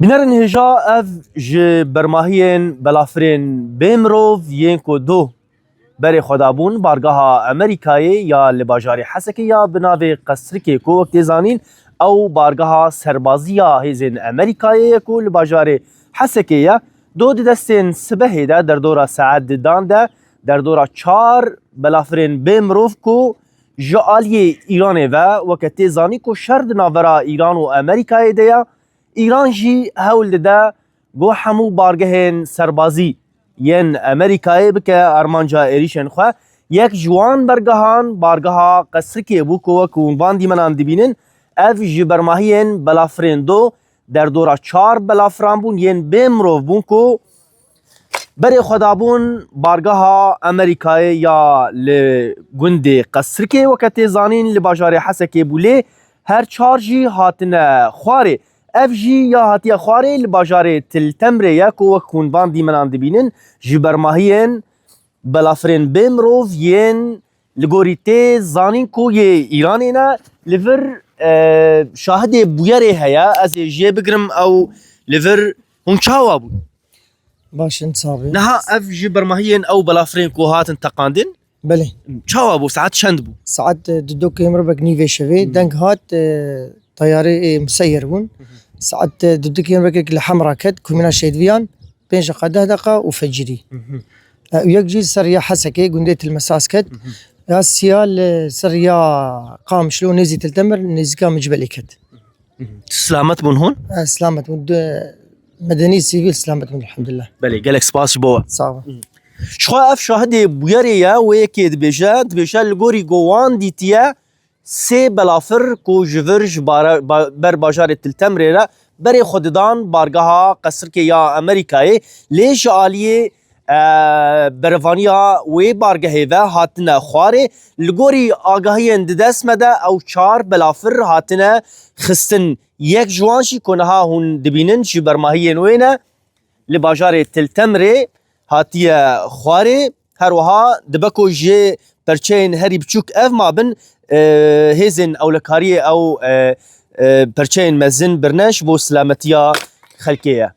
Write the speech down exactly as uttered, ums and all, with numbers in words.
Bînerên hêja, ev ji bermahiyên belafirên bê mirov yên ku do berê xwe dabûn bargeha Amerîkayê ya li bajarê Hesekê ya bi navê Qesrikê ku wek tê zanîn ew bargeha serbazî ya hêzên Amerîkayê ye ku li bajarê Hesekê ye. Do di destên sibehê de derdora saet didan de derdora çar belafirên bê mirov ku ji aliyê Îranê ve weke tê zanîn ku şer di navbera Îran û Amerîkayê de ye. Îran jî hewl dide ku hemû bargehên serbazî yên Amerîkayê bike armanca êrîşên xwe. Yek ji wan bergehan bargeha Qesrikê bû ku wek hûn van dîmenan dibînin, ev ji bermahiyên belafirên do derdora çar belafiran bûn yên bê mirov bûn ku berê xwe dabûn bargeha Amerîkayê ya li gundê Qesrikê weke tê zanîn li bajarê Hesekê bû lê her çar jî hatine xwarê. Ev jî ya hatiye xwarê li bajarê Til Temrê ye ku wek hûn van dîmenan dibînin ji bermahiyên belafirên bê mirov yên li gorî tê zanîn ku yê Îranê ne. Li vir e, şahidê bûyerê heye, ez ê jê bigirim ew li vir hûn çawa bûn? Baş in sabî. Niha ev ji bermahiyên ew belafirên ku hatin teqandin? Belê. Çawa bû? Saet çend bû? Saet, e, dudokê mirobek nîvê şevê deng hat, e, tayarê, e, museyir bûn. Saet, e, dudokê mirobek li Hemra ket, kumîna Şêdviyan, pênc deqa, deh deqa û fecirî. E, û yek jî ser ya Hesekê, gundê Tilmesas ket. Ya siya li ser ya Qamişlo nêzî Tiltemir, nêzîka Micbelê ket. Silamet bûn hûn? E, silamet bûn. Du medenî sivîl silamet bûn, elhamdulillah. Belê, gelek spas ji bo we. Sağ ol. Ji xwe ev şahidê bûyerê ye, wê yekê dibêje, dibêje li gorî ku wan dîtiye sê belafir ku ji vir ji bara-, ba-, ber bajarê Til Temrê re berê xwe didan bargeha Qesrikê ya Amerîkayê, lê ji aliyê e, berevaniya wê bargehê ve hatine xwarê. Li gorî agahiyên di dest me de ew çar belafir hatine xistin. Yek ji wan jî ku niha hûn dibînin ji bermahiyên wê ne, li bajarê Til Temrê hatiye xwarê. Her wiha dibe ku ji perçeyên herî biçûk ev mabin, e, hêzên ewlekariyê ew, e, e, perçeyên mezin birine ji bo silametiya xelkê ye.